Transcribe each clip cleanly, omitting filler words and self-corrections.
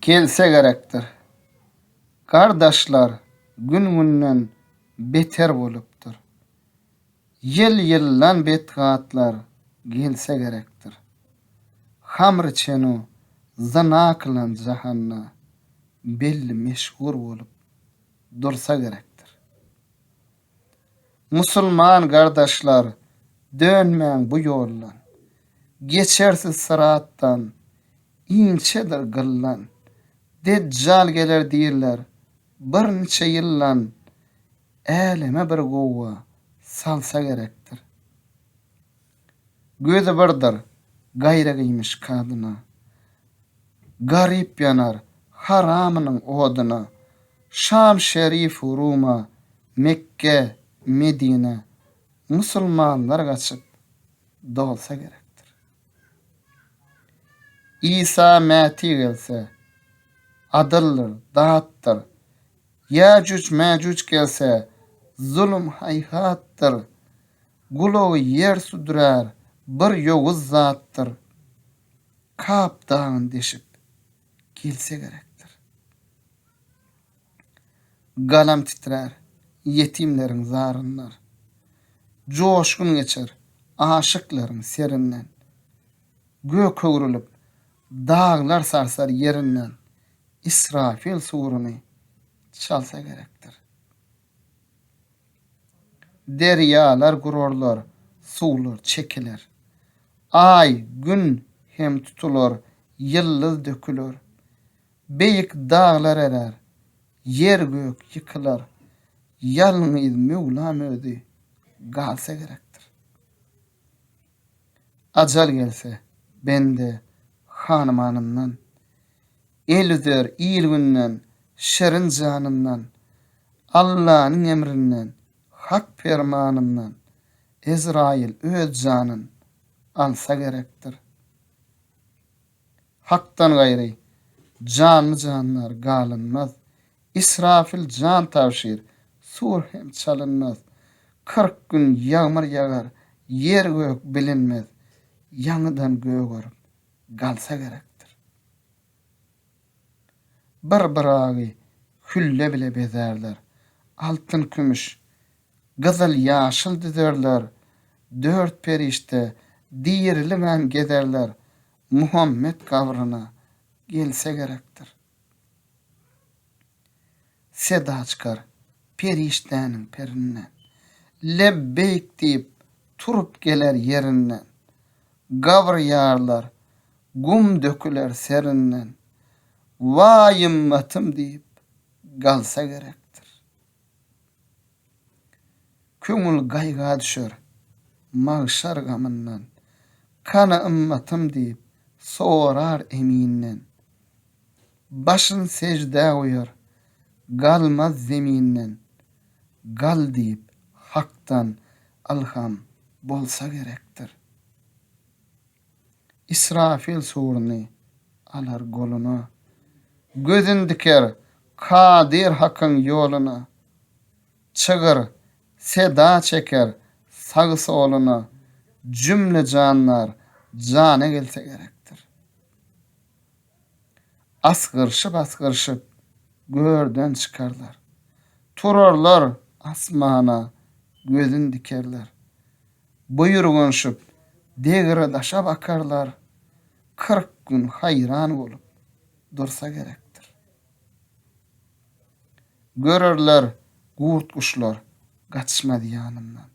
Gelse gerekdir. Gardaşlar gün-günden beter bolupdyr. Ýyl-ýyldan betgatlar gelse gerekdir. Hamr içen-u zyna kylan jahanda belli meşhur bolup dursa gerekdir. Musulman gardaşlar dönmäň bu ýoldan. Geçersiz syratdan, inçedir gyldan. Dejjal geler diýrler birniçe ýyldan, Äleme bir gowga salsa gerekdir. Gözi birdir, gaýra gyýmyş kadyna. Garyp ýanar haramynyň oduna. Şam şerif Ruma, Mekge, Medine musulmanlar gaçyp dolsa gerekdir. Isa Mäti gelse, adyldyr, datdyr. Ýäjüj-mäjüj gelse, zulum haýhatdyr. Gulagy ýer südürär bir ýowuz zatdyr. Kap dagyny deşip gelse gerekdir. Galam titrär ýetimleriň zaryndan. Joşgun geçer aşyklaryň serinden. Gök öwrülip, daglar sarsar ýerinden. Israfil suruny çalsa gerekdir. Derýalar gurarlar, suwlar çekiler. Aý, Gün hem tutular, ýyldyz döküler. Beýik daglar erär, ýer-gök ýykylar. Ýalňyz Möwlam özi galsa gerekdir. Ajal gelse, bende hanymanyndan, El üzer il-günden, şirin janyndan, Allanyň emrinden, Hak permanyndan, Ezraýyl öz janyn alsa gerekdir. Hakdan gaýry janly-jandar galynmaz, Israfil jan tabşyr, sur hem çalynmaz. 40 gün ýagmyr ýagar, ýer-gök bilinmez, Ýaňydan gögerip galsa gerekdir. Bir byragy hülle bile bezärler, Altyn-kümüş, gyzyl-ýaşyl düzerler, Dört perişde dirilibem gezerler, Muhammet gabryna gelse gerekdir. Seda çykar perişdäniň perinden, Lebbeýk diýip, turup geler ýerinden. Gabr ýarylar, gum döküler serinden, Waý ymmatym diýip, galsa gerekdir. Köňül gaýga düşer, magşar gamyndan, Kany ymmatym diýip, sorar eminden. Başyn seždä goýar, galmaz zeminden, Gal diýip, Hakdan ylham bolsa gerekdir. Israfil suruny alar goluna, Gözün diker Kadyr Hakyň ýoluna. Çygyr, seda çeker sag-soluna, Jümle jandar jana gelse gerekdir. Asgyryşyp-asgyryşyp görden çykarlar. Turarlar asmana gözün dikerler. Buýurganyşyp degre-daşa bakarlar, 40 gün haýran bolup dursa gerekdir. Görerler gurt-guşlar gaçmaz ýanyndan.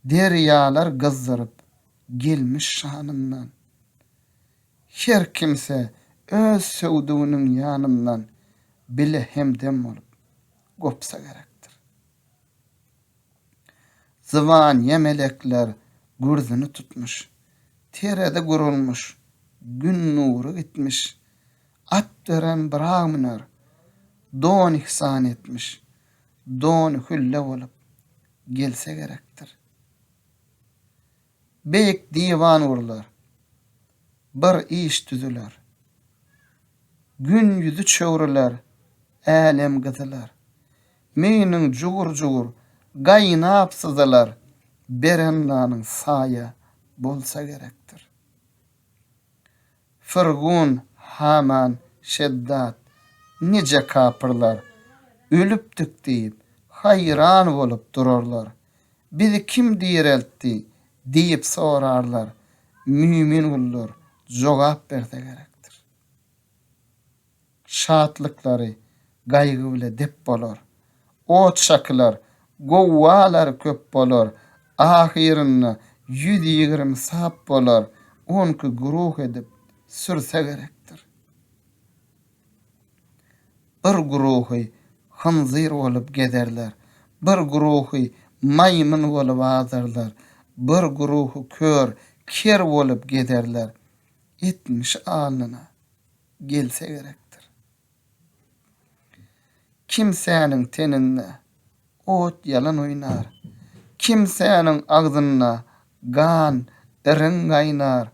Derýalar gyzdyryp gelmiş şanyndan. Her kimse öz söwdüginiň ýanyndan bile hemdem bolup gopsa gerekdir. Zybanyýa melekler gürzüni tutmuş, Terezi gurulmuş, Gün nury gitmiş, At beren byrag müner, don ihsan etmiş, Dony hülle bolup gelse gerekdir. Beýik diwan gurlar, bir iş düzüler. Gün ýüzi çöwrüler, älem gyzylar. Meýniň jugur-jugur gaýnap syzylar, Beren nanyň saýa bolsa gerekdir. Fyrgun, Haman. Şeddat, Nije kapyrlar, Ölüpdik diýip, haýran bolup durarlar. Bizi kim direltdi? diýip sorarlar. Mümin gullar jogap berse gerekdir. Şatlyklary gaýgy bile dep bolar. Ot çakylar, gowgalar köp bolar. Ahyrynda 120 sap bolar, onki güruh edip sürse gerekdir. Bir guruhy hynzyr bolup gezerler, bir guruhy maýmyn bolup azarlar, bir guruhy kör, ker bolup gezerler. Etmişi alnyna gelse gerekdir. Kimsäniň teninde ot ýalan oýnar, Kimsäniň agzynda gan, iriň gaýnar.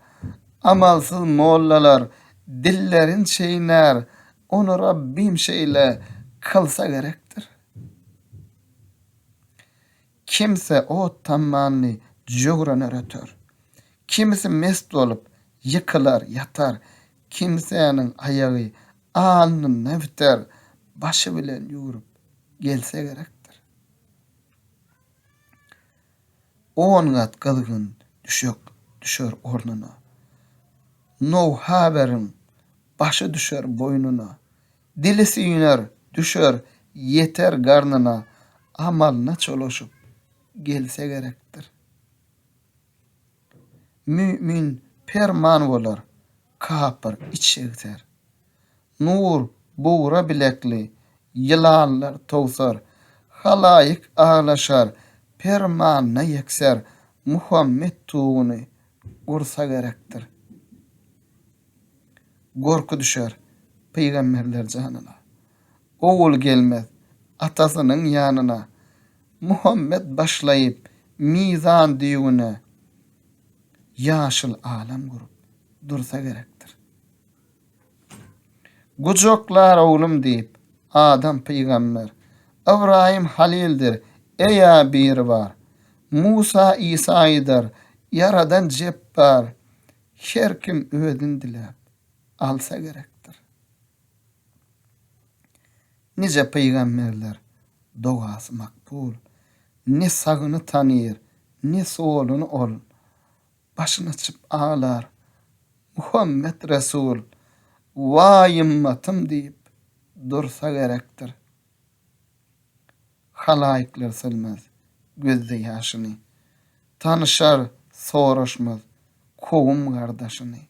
Amalsyz mollalar dillerin çeýnär, Ony Rabbim şeýle kylsa gerekdir. Kimse ot tammanyny jöwrener öter. Kimisi mest bolup, ýykylar, ýatar. Kimsäniň aýagy alnynda biter, başy bilen ýüwrüp gelse gerekdir. On gat gyzgyn düşek düşer ornuna. Nowhaberiň başy düşer boýnuna. Dili süýner, düşer, ýeter garnyna, Amalyna çolaşyp gelse gerekdir. Mümin perman bolar, kapyr iç egser. Nur bugra bilekli ýylanlar towsar, Halaýyk aglaşar, permanyna ýekser, Muhammet tuguny gursa gerekdir. Gorky düşer pygamberler janyna. Ogul gelmez atasynyň ýanyna. Muhammet başlaýyp mizan düýgüne, Ýaşyl alam gurup dursa gerekdir. Gujaklar oglum diýip, Adam pygamber, Ybraýym halyldyr, eý-ä Biribar. Musa Isa aýdar, Ýaradan Jepbar, Her kim özün diläp alsa gerekdir. Nije pygamberler dogasy makbul, Ne sagyny tanyr, ne soluny ol. Başyn açyp aglar Muhammet Resul, Waý ymmatym diýip dursa gerekdir. Halaýyklar sylmaz gözde ýaşyny, Tanyşar, soraşmaz kowum gardaşyny.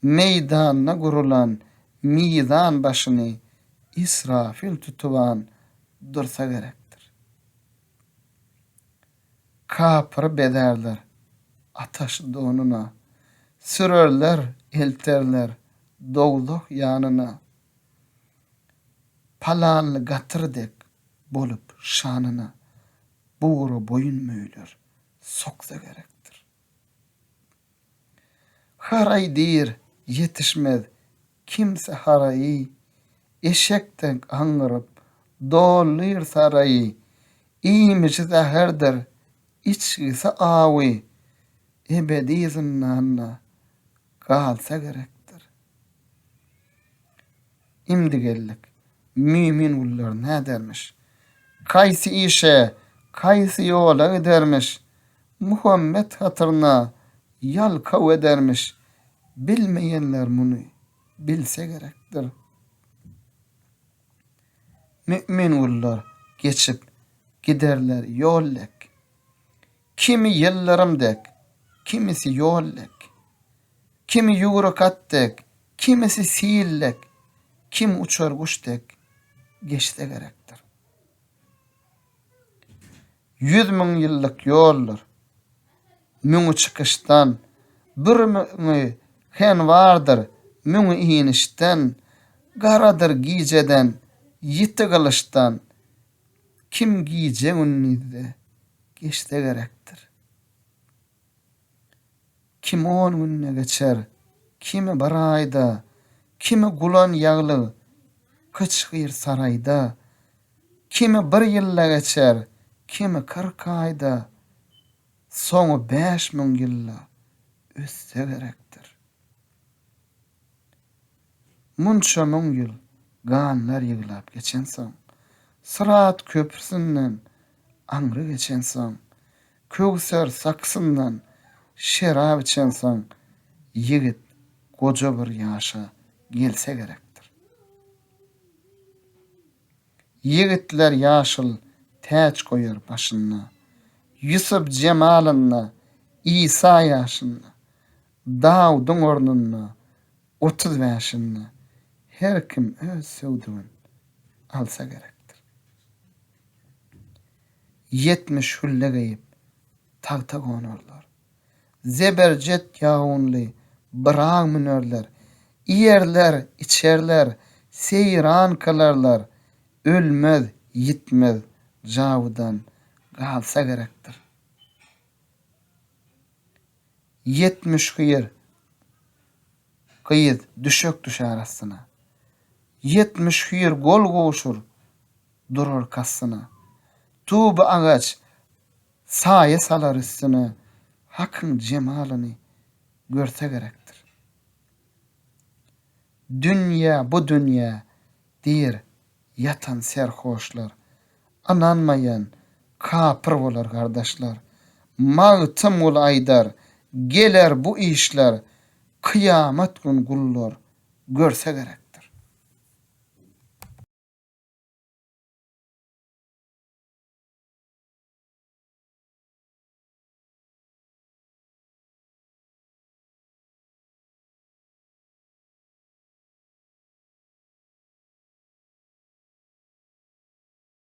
Meýdanda gurulan mizan başyny Israfil tutuban dursa gerekdir. Kapyry bezärler ataş donuna, Sürerler, elterler dowzah ýanyna. Palanly gatyr dek bolup şanyna, Bugra boýun möýler soksa gerekdir. Haraý diýr, ýetişmez kimse haraýy, Eşek dek aňňyryp, doldyr saraýy, Iýmişi zäherdir, içgisi awy, Ebedi zyndanda galsa gerekdir. Imdi geldik. Mümin gullar nädermiş? Kaýsy işe, kaýsy ýola gidermiş? Muhammet hatyryna ýalkaw edermiş. Bilmeýenler muny bilse gerekdir. Mümin gullar geçip giderler ýol dek. Kimi ýyldyrym dek, kimisi ýol dek. Kimi ýüwrük at dek, kimisi sil dek, kim uçar guş dek geçse gerekdir. 100 mün ýyllyk ýoldur. Müňi çykyşdan, bir müňi henwardyr, müňi inişden, garadyr gijeden, ýiti gylyçdan. Kim gije-gündizde geçse gerekdir. Kimi on günde geçer, kimi bir aýda, Kimi gulan ýaglyg kyçgyr saraýda, Kimi bir ýylda geçer, kimi 40 aýda, Soňy 5000 ýylda ötse gerekdir. Munça müň ýyl ganlar ýyglap geçensoň, Syrat köprüsinden aňry geçensoň, Köwser saksyndan şerap içensoň, Ýigit goja bir ýaşa gelse gerekdir. Ýigitler ýaşyl täç goýar başynda, Ýusup jemalynda, Isa ýaşynda, Dawudyň ornunda, 30 bäşinde her kim öz söwdügin alsa gerekdir. 70 hülle geýip, tagta gonarlar. Zeberjet ýagynly byrag münerler, Iýerler, içerler, seýran kylarlar, Ölmez, ýitmez jawydan galsa gerekdir. 70 hyýr gyz düşek düşär astyna. 70 hyýr gol gowşur durar kastyna. Tuby agaç Saýa salar üstüne Hakyň jemalyny görse gerekdir. Dünýä bu dünýä diýr ýatan serhoşlar, Ynanmaýan kapyr bolar gardaşlar. Magtymguly aýdar, geler bu işler, Kyýamat gün gullar görse gerekdir.